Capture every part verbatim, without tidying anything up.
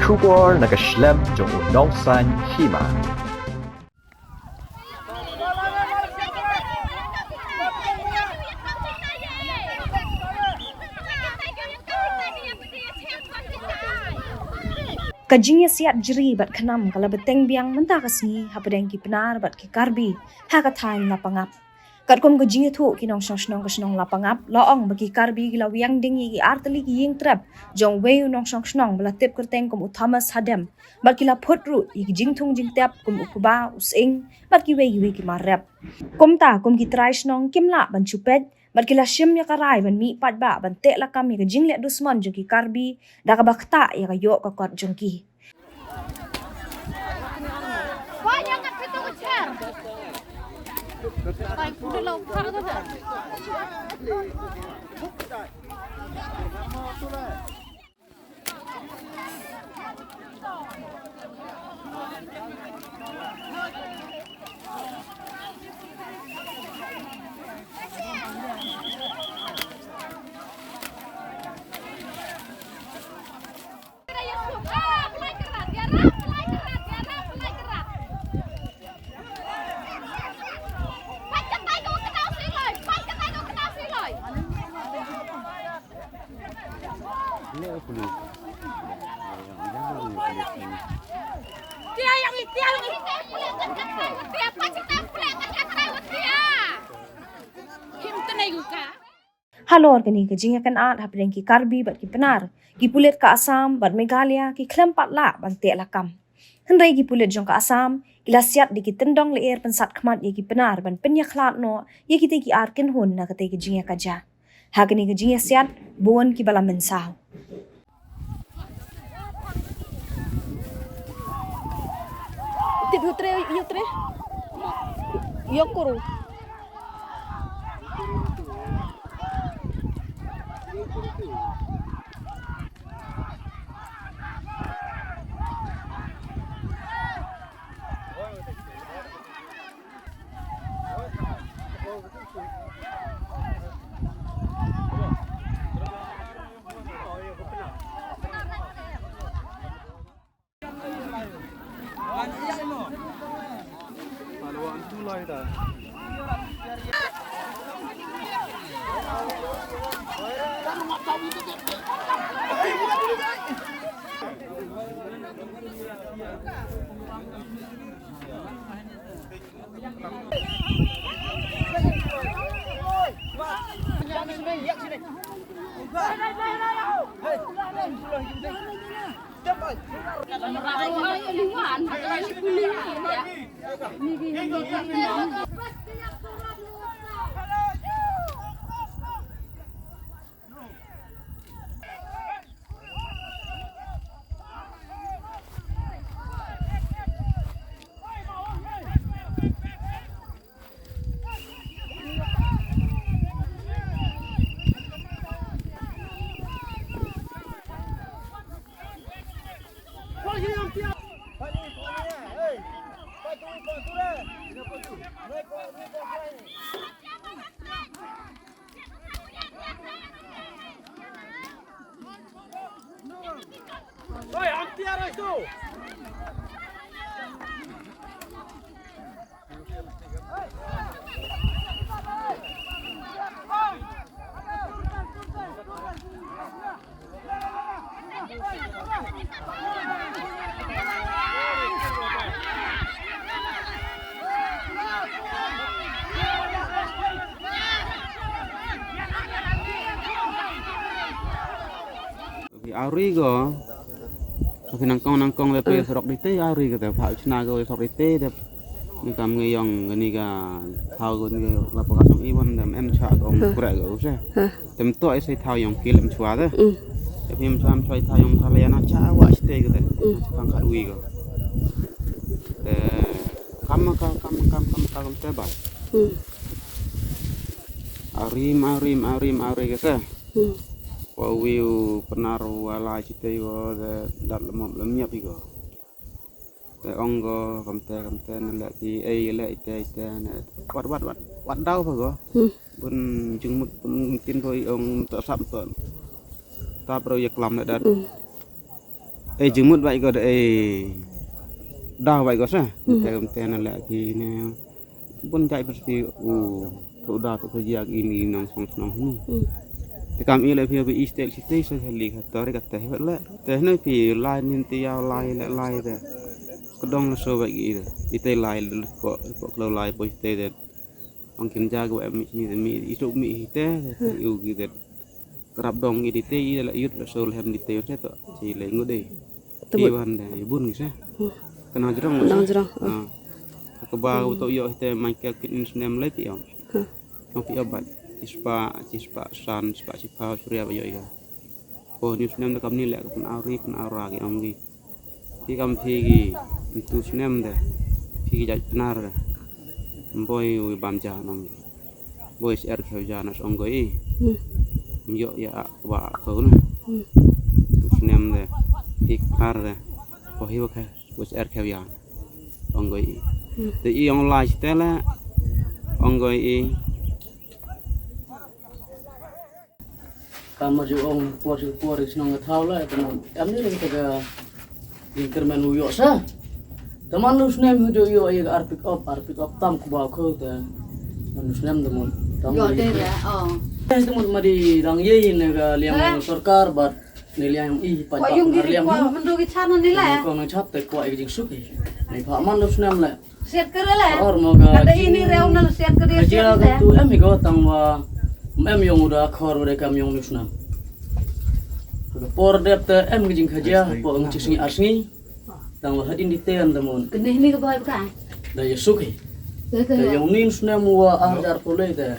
Khubor na ka shlem jong u nongsan hima. Ka jingïasiat jri bad khnam ka la bteng biang mynta ka sngi hapdeng ki Pnar bad ki Karbi ha ka thaiñ Lapangap. Katkum ka jingïathuh ki nongshong shnong ka shnong Lapangap la ong ba ki Karbi ki la wiang ding ïa ki artylli ki ïing trep jong uwei u nongshong shnong ba la tip kyrteng kum u Thomas Hadem, bad ki la phut ruh ïa ki jingthung jingtep kum u kba, u sying bad kiwei kiwei ki mar rep. Kumta kum ki trai shnong kim lah ban shu peit bad ki la shim ïa ka rai ban mih paidbah ban teh lakam ïa ka jingleh dusmon jong ki Karbi da kaba ktah ïa ka ïoh ka kot jong ki. Halor kane ka jingïakynad hapdeng ki Karbi bad ki Pnar, ki pulit ka Assam bad Meghalaya ki khlem pat lah ban teh lakam. Hynrei ki pulit jong ka Assam ki la siat da ki tyndong lyer pynsat khmat ïa ki Pnar ban pynïakhlad noh ïa kitei ki ar kynhun na katei ka jingïakajia. Ha kane ka jingïasiat bun kiba la mynsaw. Tit hu tre, yu tre. Yo kuru. Phi auri ko. Phi nangkong nangkong de pe sorok dite auri ko de pha chna ko sorok dite de. Ni kam ngi yong ni ka thau ko ni la pa ka song iwan de em cha ko kre ko se. Tem to ai sai thau yong ki lem chwa de. Te phim chwa chwa thau yong thau le na cha wa ste ko de. Kang khat wi ko. Te kam ka kam kam kam kam te ba. Arim arim arim arim ke se. Wa wiu penar wa la chitei wa de dat lemop lemiap iko. Te ong ko kamte kamte ne lek ki ei lek ite ite ne wat wat wat wat dau pa ko. Bun jingmut bun tin boi ong to sap to. Tap ro ye klam ne dat. Ei jingmut bai ko da ei. Dah bai ko sa. Hmm. Te te na la ki ne. Bun jai pasti u tu da tu ko jia ki ni nong song song ni. Hmm. Te kam i le phi bi i stel si te sa li ka tori ka te ba le. Te ne phi lai nin te ya lai le lai te. Kedong le so bai ki te lai le ko ko klo lai po te te. Ong kim ja ko em mi ni mi i tu mi te te u ki te. Krap dong i di te i la yut la so le hem di te te to. Ci le ngode. Te bun. Iwan de bun ni sa. Hmm. Kana jrong. Kana jrong. Ah. Ka ba u to yo te mai ka kin snem le ti om. Hmm. Nong pi obat. Cispa, cispa san, cispa cipa surya ba yo ya. Ko ni snem de kam ni le ka pun auri pun aura ki ong ki. Ki kam phi ki tu snem de. Phi ki jat pnar de. Mboi u bam ja nong. Boi si er kheu ja nas ong goi. Hmm. Myo ya a ba ko na. Hmm. Tu snem de. Phi pnar de. Ko hi wa khe. Boi si er kheu ya. Ong goi. Hmm. Te i ong lai si te le. Ong goi. Ka ma ju ong por ju por is nong thaw la ka mon. Am ni ka ga ing kermen u yo sa. Taman lu snem hu ju yo ye ar pick up ar pick up tam ku ba ko ta. Man lu snem da mon. Tam yo de ya. Oh. Te mon ma di rang ye ne ga liang sorkar bat ne liang i pa. Ko yung di liang ko mendo ki chana ni la. Ko nang chap te ko ai jing suk. Ni pa man lu snem la. Siat kere le. Or mo ga. Ada ini reu na siat kere. Aja siat ka le. Tu em i go tang wa em yong uda khor uda kam yong nus nam. Ka por dep te em ki jing khaja po ang chi sngi ar sngi. Tang wa hadin di ten da mon. Kene ini ka bai ka. Da ya suki. Da yong nin snem wa ar jar pule te.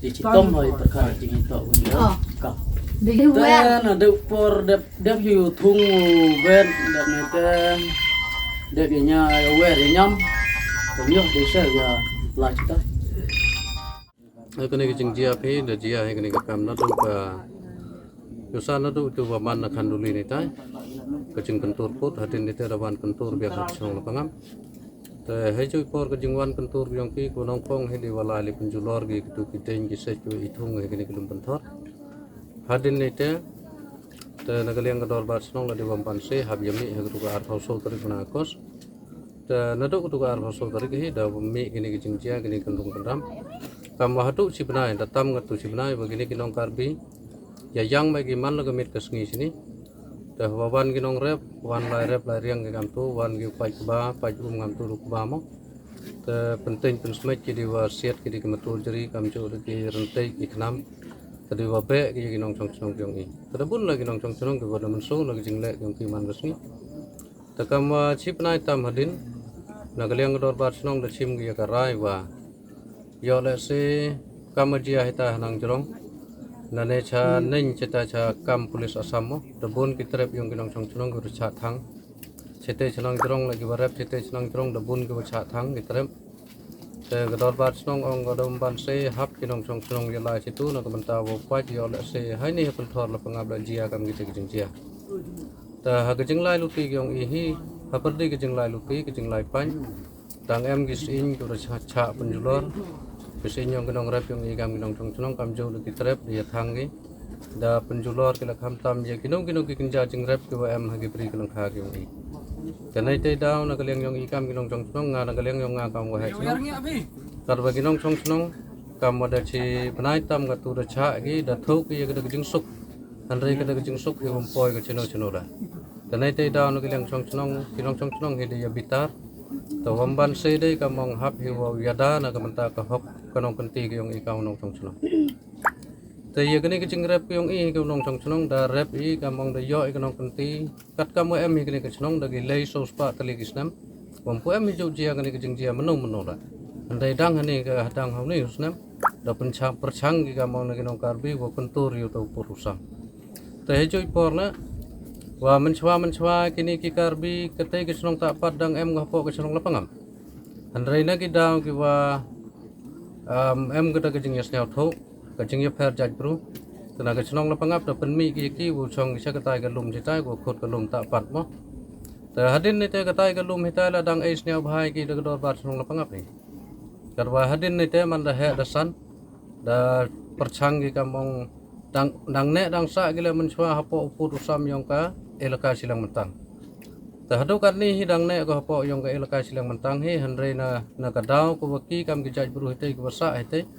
Di chitom hai perkara jing ito. Oh. Ka. Di wa. Te na de por dep Dep yu thung u ber dep ne te dep ya nya ya wer ya nyam. Te nyok de ser ya la chita. Hai kane ka jingjia phi da jia hai kane ka kam na tu ka yusa na tu tu ba man na khanduli ni tai. Ka jing kentur put hadin ni te da wan kentur biak ha song la pangam. Te hai jui por ka jingwan kentur yong ki ku nongpong hi di wala li penjulor gi kitu ki deng ki sej ki i thung hai kane ka lum penthor. Hadin ni te Te na ka liang ka dorbar shnong la dei bam pan se hap ïa mih ha ka tu ka arphew saw tarik bnai August. Te na duk ka tu ka arphew saw tarik hi da mih kine ki jingjia kine ki kynrung kynram. Kam wa haduh shi bnai da tam nga tu shi bnai ba kine ki nong Karbi ïa ïang ba ki man la ka miet ka sngi shini. Te wa wan ki nong rep wan lai rep lai riang ki kam tu wan ki pait kba pait um ngam tu ruk kba mo. Te pynteng pynsmej ki dei wa siat ki dei ki matur jri kam ju dei ki ryntei ki khnam. Te dei wa beh ki ki nongchong chnong ki ong i. Te da bun la ki nongchong chnong ki wa da mynsong la ki jingleh ki ong ki man ka sngi. Te kam wa chi bnai tam hadin na ka liang ka dorbar chnong da chim ki ya ka rai wa ïoh lehse kam wa jia hita ha nang jrong. Na ne cha neng chita cha kam pulis Assam mo da bun ki trep yong ki nongchong chnong ki wa da cha thang. Chitei chnong jrong la ki wa rep chitei chnong jrong da bun ki wa cha thang ki trep. Te ka dorbar chnong ong ka dom ban se hap ki nongchong chnong ïa la chitu na ka bynta wa pait ïoh lehse hai ni ha pynthor la pangap la jia kam ki te ki jingjia. Te ha ka jinglai luti ki ong i hi ha pyrdi ka jinglai luti ka jinglai pait. Tang em ki sing tu da cha cha pynjulor. Ki sing yong ki nong rep yong i kam ki nongchong chnong kam ju da ki trep da ïa thang ki. Da pynjulor ki la kham tam ïa kino kino ki kynja jingrep ki wa em ha ki bri ki lyngkha ki ong i. Te nai te daw na ka liang yong i kam ki nongchong chnong nga na ka liang yong nga kam wa ha chnong. Kat wa ki nongchong chnong kam wa da chi bnai tam ka tu da cha ki da thuk ki ïa ka da ka jingsuk. Hynrei ka da ka jingsuk ki wa ym poi ka chino chino da. Te nai te daw na ka liang chong chnong ki nongchong chnong hi da ïa bitar. Te wa ym ban se dei kam ong hap hi wa ïa da na ka mynta ka hok ka nongkynti ki ong i kam nongchong chnong. Te ïa kane ka jingrep ka ong i ka nongchong chnong da rep i ka mong da ïoh i ka nongkynti kat kam wa em i kane ka chnong da ki lei so spah tylli ki snem. Wa ym pu em i ju jia kane ka jingjia mano mano da. Hynrei dang hane ka dang hane u snem da pynchang pyrchang ki ka mong na ki nong Karbi wa kyntur ïa u to pur u sam. Te ha ju i por na wa mynchwa mynchwa kine ki Karbi kate ka chnong ta pat dang em ka hapoh ka chnong la pangam. Hynrei na ki daw ki wa em ka da ka jingïasniaw tho ka jingïapher jait bru. Te na ka chnong la pangap da pynmih ki ki u chong ki sha katai ka lum hitai ko khut ka lum ta pat mo. Te hadin ni te katai ka lum hitai la dang ei sniaw bhai ki da ka dorbar chnong la pangap ni. Katwa hadin ni te man da heh da san da pyrchang ki kam ong dang dang ne dang sa ki la mynchwa hapoh u pud u sam yong ka elaka Shillong Myntang. Te haduh katne hi dang neh ko hapoh ïong ka elaka Shillong Myntang hi, hynrei na, na ka daw ko wa ki kam ki jait bru hitei ko wa sah hitei,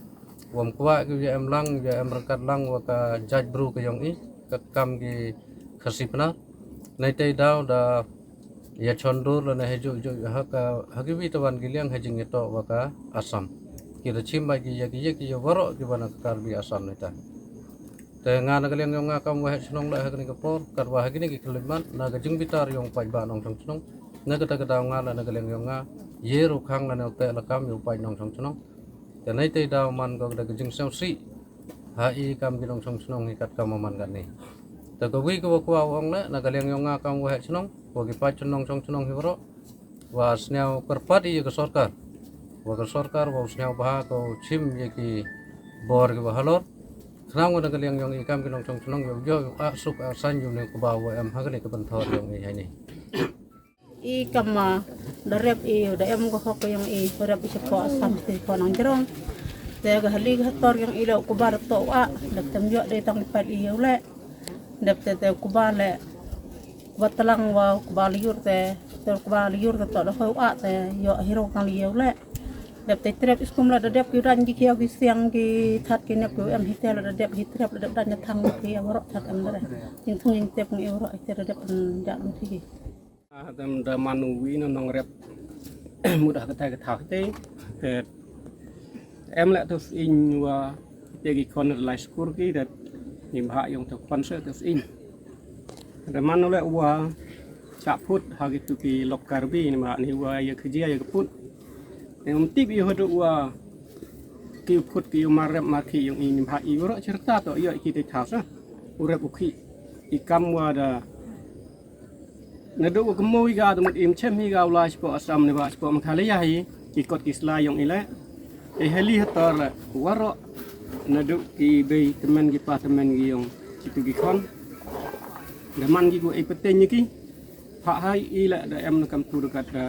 wam kwah ki wa em lang, wa em ryngkat lang wa ka jait bru ka ïong i, ka kam ki Khasi Pnar. Nei tei daw da ïa chondur la na heju ju ha ka, ha ki wi tawan ki liang ha jingïatoh wa ka Assam. Ki da chim ba ki ïa ki ïa ki ïa waroh ki wa na ka Karbi Assam nita. Te nga na ka liang ïong nga kam wa heh chnong la ha kane ka por, kat wa ha kine ki khyllipmat, na ka jingbitar ïong paid ba nongchong chnong. Na kata ka daw nga la na ka liang ïong nga, ïe ru khang la ne u te la kam ïu paid nongchong chnong. Te nei tei daw man ko da ka jingsngewsih ha i kam ki nongchong chnong hi kat kam man katne. Te ka wi ka wa kwah ong le na ka liang ïong nga kam wa heh chnong, wa ki paid nongchong chnong hi waroh, wa sngewkyrpad i ka sorkar, wa ka sorkar wa sngewbha ko chim ïa ki bor ki wa halor. Khnang wa na ka liang ïong i kam ki nongchong chnong ïong ïong a suk a san ïong ne ka ba wa em ha kane ka ban thor ïong i haini. I kam ma da rep i da em ko hok ïong i, da rep i shapoh Assam, shapoh Nangjrong. Te ka hali ka hator ïong i la u kubar to wa da tem ïoh dei tang pat i ïong le. Dep te te kubar le, kubar tlang wa kubar liur te, te kubar liur te to da hoi wa te ïoh hiro tang liur le. Dep te trep iskum la da dep ki dan ki kiaw ki siang ki that ki nep ki em hi te la da dep hi trep la dep dan thang ki em ro that em da. Jing thung jing tep ngi em ro te da dep em ja lu ti ki. Tem da man u wi na nong rep. Mudah ka tai ka thah te. Te em le tu sing wa te ki kon lai skur ki te. Ni ba ïong tu kon se tu sing. Da man u le wa cha put ha ki tu ki lok Karbi ni ba ni wa ïa ka jia ïa ka put. Ni um tip ïa hadu wa ki put ki mar rep mar ki ïong i ni ba i ro cerita to ïa ki te thah sa. U rep u ki i kam wa da Naduh ka mui ga da mut im chem hi ga u la shapoh Assam ne ba shapoh Meghalaya hi, ki kot ki sla ïong i le. Te hali hator le waroh naduh ki bei tymmen ki pa tymmen ki ïong kitu ki khon. Da man ki ku ei pateng ki. Pha hai i le da em na kam tu dekat da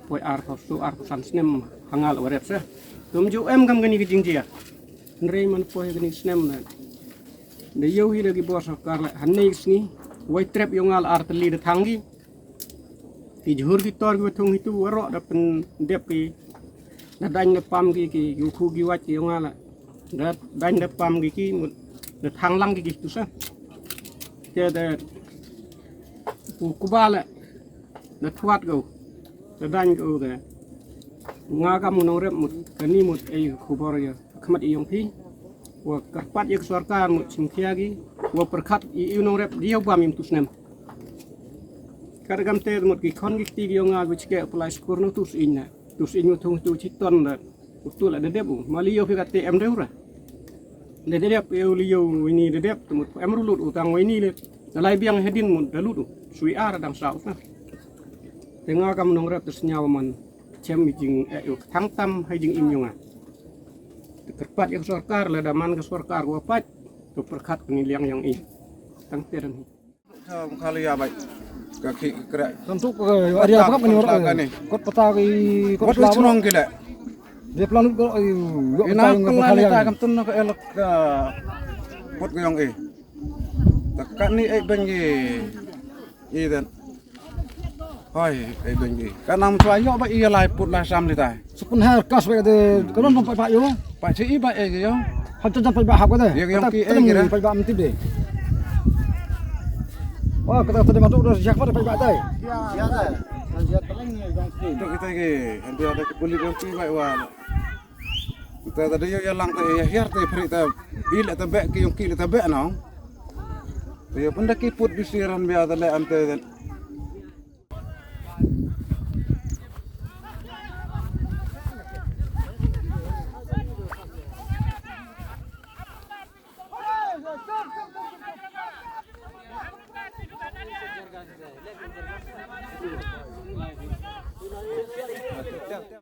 poi arphew, so arphew san snem ha nga le wa rep sa. Tum ju em kam kani ka jingjia. Hynrei man poi kani snem le. Da ïoh hi da ki bor sorkar le hangne sngi. Wai trep ïong nga le ar tylli da thang ki. Ki jhur ki tor ki wa thung hitu waroh da pyndep ki. Da daiñ da pam ki ki yu khu ki wach ki ïong nga le. Da daiñ da pam ki ki mut da thang lang ki ki tu sa. Te da u kubar le da thuat ko. Da daiñ ko da. Nga kam u nong rep mut kani mut ei khubor ïa. Khmat i ïong phi. Wa kyrpad ïa ka sorkar mut chim khia ki. Wa pyrkhat i u nong rep diaw bam im tu snem. Ka da kam te mut ki khon ki kti ki ïong nga gu chike u pylai skur no tu sing na. Tu sing u thung tu chi ton da. U tu la da dep u. Ma li ïoh phi ka te em de u ra. Da dep ïoh li ïoh wini da dep tu mut em ru lut u tang wini le. Da lai biang hedin mut da lut u. Sui ar dang sa u na. Te nga kam nong rep te sñiaw man. Chem i jing eh u thang tam hai jing im ïong nga. Te kyrpad ïa ka sorkar la da man ka sorkar wa pat. Tu pyrkhat ni liang ïong i. Tang te dan hi. Tha khali ya bai. Ka khi ka kre. Kan tu ka area pat ka ni ka ni. Kot pata ki kot. Wat la chnong ki le. Dia plan ko i. Ina pla ta kam tun na ka elak ka. Kot ka ïong i. Ta ka ni ei ben ki. I den. Hoi, ei ben ki. Ka nam chwa ïoh ba i lai put lai sam ni tai. Sukun har kas ba de ka non pa ba yo. Pa chi i ba ei yo. Han tan pa ba ha ko de. Yang yang ki ei ki ra. Pa ba am ti de. Wa ka ta de ma do yak pa ba tai. Ya da. Ya da. Tu kita ki, antu ada ki puli dong ki ba wa. Kita ta de yo ya lang ta ya hiar ta prik ta. I le ta be ki yung ki le ta be no. Te ïa pynda ki put bisi ran bia ta le ante